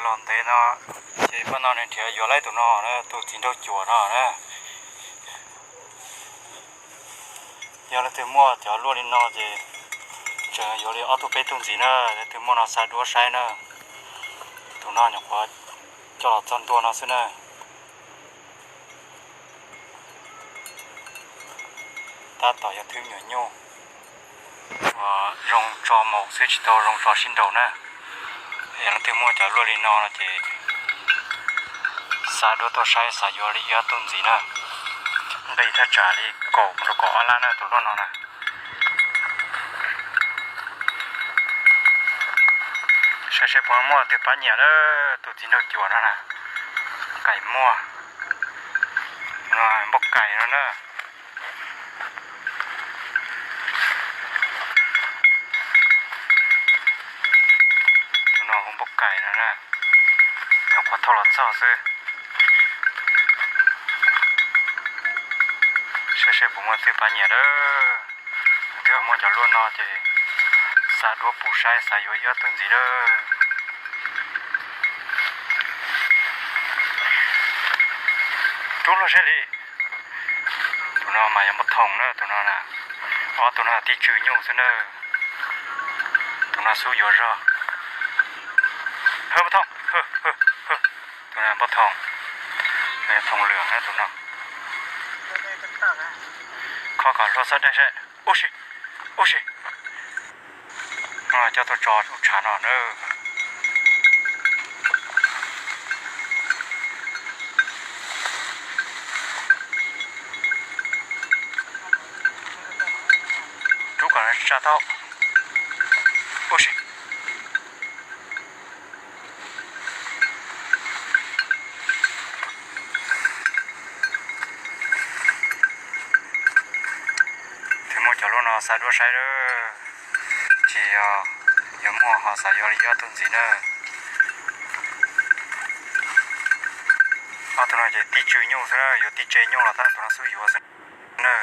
Los ntev no ces pab no nws nrhiav yuav laib tus no na, tus txiv nraug cuam no na. Yog leej twg muaj cov luaj li no ces tseem yuav li ob tug peb tug ntxiv na, leej twg muaj no xa duab saib na. Tus no nyuam qhuav coj los txog ntua no xwb na. Tab tom yog thwb me nyuam nyuj uas zoo tso maum xwb, tsis tau zoo tso sib nraus na. Yog leej twg muaj cov luaj li no no ces xa duab tuaj saib, xav yuav li ib ob tug ntxiv na. Nqi thaj tsam li kaum rau kaum ob lab na tus luaj no na. Saib seb puas muaj leej twg pab nyiam na, tus txiv nraug cuam no na. Kaim muaj, npauj kaim no na. Tus no kuj npauj kaim no na, nyuam qhuav thauj los txog xwb. Saib seb puas muaj leej twg pab nyiam na. Leej twg muaj cov luaj no ces xa duab pub saib, xav yuav ib ob tug ntxiv na. Rub luaj seb li. Tus no mas yog npauj thoom na, tus no na. Ob tug no tib tsw nyuj xwb na. Tus no xub yuav zog. Npauj thoom, tus no npauj thoom, thoom lwm na tus no. Kho kom hlua xab daig seb. Ub si, ub si. Coj tuaj tso ub tshav no na. Rub kom tsa tau. Ub si. Twb muaj cov luaj no xa duab saib lawm. Tsis yog, yog muaj ho xav yuav li ob tug ntxiv na. Ob tug no ces tib tsw nyuj xwb na, yuav tib tse nyuj los tab tus no xub yuav xwb na.